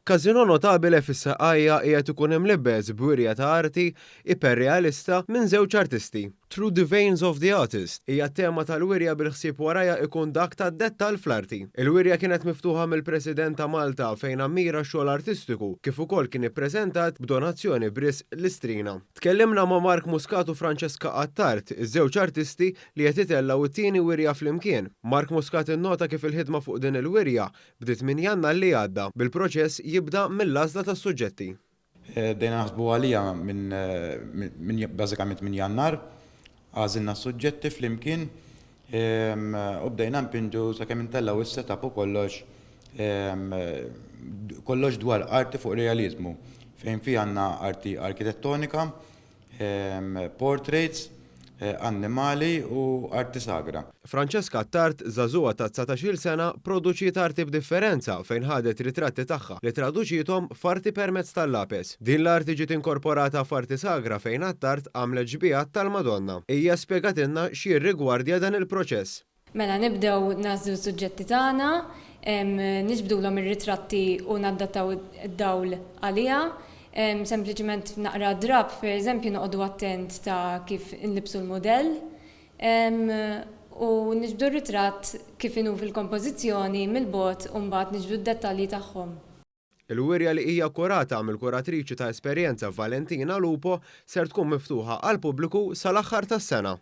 Casino Notabile fis-Saqqajja qiegħed ikun imlibbes b'wirja ta' arti iperrealista minn żewġ artisti. Through the Veins of the Artist hija t-tema tal-wirja bil-ħsieb warajha ikun dak tad-dettall fl-arti. Il-wirja kienet miftuħa mill-President ta' Malta fejn ammira x-xogħol artistiku kif ukoll kien ippreżentat b'donazzjoni b'risq l-Istrina. Tkellimna ma' Mark Muscat u Francesca Attard, iż-żewġ artisti li qed itellgħu t-tieni wirja flimkien. Mark Muscat innota kif il-ħidma fuq din il-wirja Bdiet minn Jannar li għadda, bil-proċess jibda mill-għażla tas-suġġetti. Bdejna naħsbu għaliha minn bażikament minn Jannar, għażilna s-suġġetti flimkien u bdejna npinġu sakemm intellgħu s-setup u kollox kollox dwar arti fuq realiżmu fejn fih għandna arti arkitettonika, portraits, annimali u arti sagra. Francesca Attard, żagħżugħa ta' 19-il sena, pproduċiet arti b'differenza fejn ħadet ritratti tagħha li traduċiethom f'arti permezz tal-lapes. Din l-arti ġiet inkorporata f'arti sagra fejn Attard għamlet xbihat tal-Madonna. Hija spjegatilna x'jirrigwardja dan il-proċess. Mela nibdew nagħżlu s-suġġetti tagħna, niġbdulhom ir-ritratti u naddattaw id-dawl għaliha. Sempliċement naqra drapp, pereżempju, noqogħdu attent ta' kif inlibbsu l-mudell. U niġbdu r-ritratt kif inhu fil-kompożizzjoni mill-bogħod u mbagħad niġbdu d-dettalji tagħhom. Il-wirja li hija kkurata mill-kuratriċi ta' esperjenza Valentina Lupo ser tkun miftuħa għall-pubbliku sal-aħħar tas-sena.